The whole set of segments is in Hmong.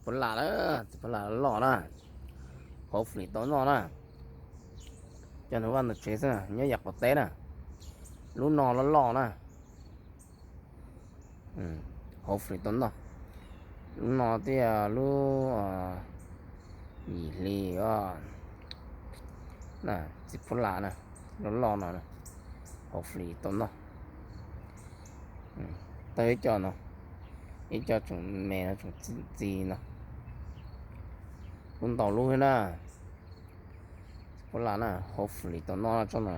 Phuv Lam na, txiv phuv Lam loj loj na, hopefully tau noj na. Coj nws vaj ntaus tsev xwb na, nyob yav qaum teb na. Lub no loj loj na, hopefully tau noj. Lub no twb yog lub yim hli os, txiv phuv Lam na, loj loj no, hopefully tau noj. Tau ib co no, ib co tseem me no, tseem txi no. Kuj ntau lub thiab na. Phuv Lam na, hopefully tau noj tsob no.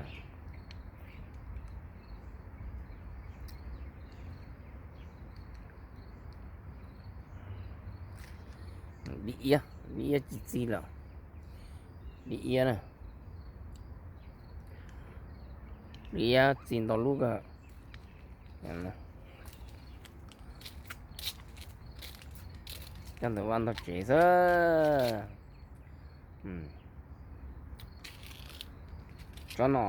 Dib iab, dib iab ci txi lawm. Dib iab na, dib iab txi ntau lub kawg. Coj ntawm vaj ntag tsev xwb. Tsob no,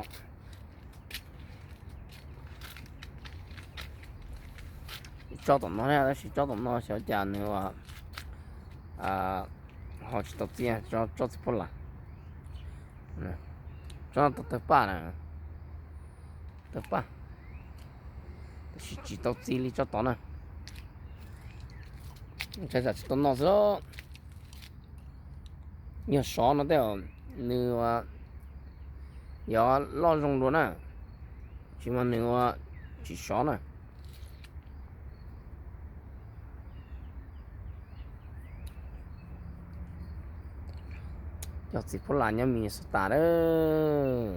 tsob tom no, tab sis tsob tom no xyov cas nws ho tsis tau txi, tsob txiv phuv Lam. Tsob no tau tawg paj na, tawg paj, tab sis tsis tau txi li tsob tod na. Ntshai tsam tsis tau noj xwb. Yog sov no tej zaum nws ua, yog loj zoo dua na, tsis mas nws ua tsis sov na. Cov txiv phuv Lam nyob Minnesota lawm.